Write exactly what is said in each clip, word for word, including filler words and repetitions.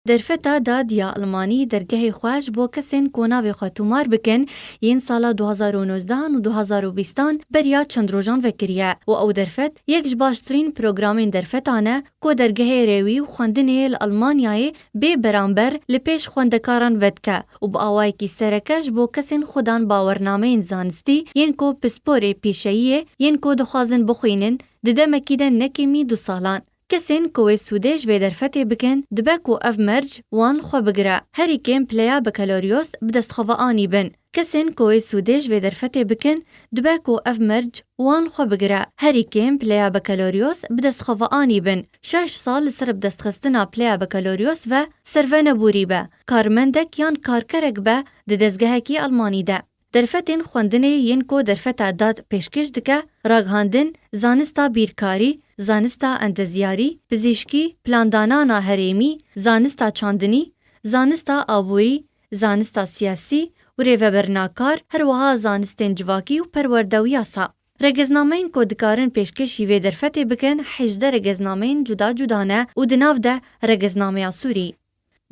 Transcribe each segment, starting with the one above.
Derfeta DAAD ya Almanî dergehê xwe ji bo kesên ku navê xwe tomar bikin, yên sala du hazar û nozdeh an û du hazar û bîst an beriya çend rojan vekiriye û ew derfet yek ji baştirîn programên derfetan e ku dergehê rêwî û xwendinê li Almanyayê bê beramber li pêş xwendekaran vedike û bi awayekî sereke ji bo kesên xwedan bawernameyên zanistî yên ku pisporê pîşeyiyê yên ku dixwazin bixwînin di demekî de ne kêmî du salan. Kesên ku wê sûdê ji vê derfetê bikin, dibe ku ev merc wan xwe bigire, herî kêm pileya bakaloriyos bi dest xwe ve anî bin. Kesên ku wê sûdê ji vê derfetê bikin, dibe ku ev merc wan xwe bigire, herî kêm pileya bakaloriyos bi dest xwe ve anî bin. Şeş sal li ser bidestxistina pileya bakaloriyos ve servenebûrî be, karmendek yan karkerek be di dezgehekî Almanî de. Derfetên xwendinê yên ku derfeta DAAD pêşkêş dike, ragihandin, zanista bîrkarî, zanista endezyarî, pizîşkî, plandanana herêmî, zanista çandinî, zanista aborî, zanista siyasî û rêvebirina kar, her wiha zanistên civakî û perwerde û yasa. Regeznameyên ku dikarin pêşkêşî vê derfetê bikin, hejdeh regeznameyên cuda cuda ne û di nav de Regeznameya Sûrî.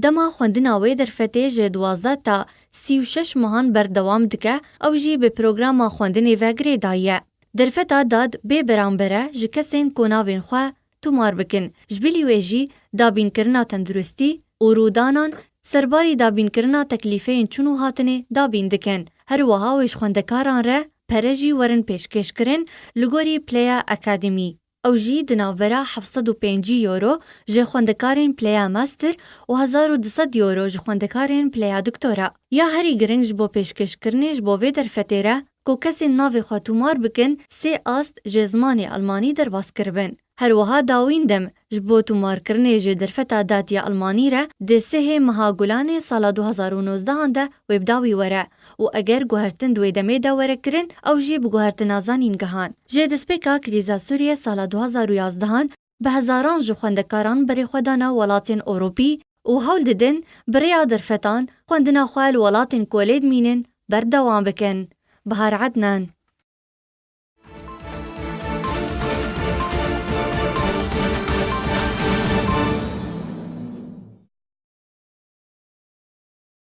Dema xwendina wê derfetê ji duwazdeh ta sî û şeş mehan berdewam dike, ew jî bi programa xwendinê ve girêdayî ye. Derfeta DAAD bê beramber e ji kesên ku navên xwe tomar bikin. Ji bilî wê jî dabînkirina tenduristî û rûdanan serbarî dabînkirina teklîfeyên çûn û hatinê dabîn dikin. Her wiha wê ji xwendekaran re pere jî werin pêşkêşkirin li gorî pileya akademî. Ew jî di navbera heft sed û pêncî euro ji xwendekarên pileya master û hezar û du sed euro ji xwendekarên pileya doktora. Ya herî giring ji bo pêşkêşkirinê ji bo vê derfetê re ku kesên navê xwe tomar bikin, sê ast ji zimanê almanî derbas kiribin. Her wiha dawîn dem ji bo tomarkirinê ji derfeta DAAD ya Almanî re di sêhê meha Gulanê sala du hazar û nozdeh an de wê bi dawî were û eger guhertin di wê demê de were kirin, ew jî bi guhertina zanîngehan. Ji destpêka krîza Sûriyê sala du hazar û yazdeh an bi hezaran ji xwendekaran berê xwe dane welatên Ewropî û hewl didin bi rêya derfetan xwendina xwe li welatên ku lê dimînin berdewam bikin. Bahar Ednan.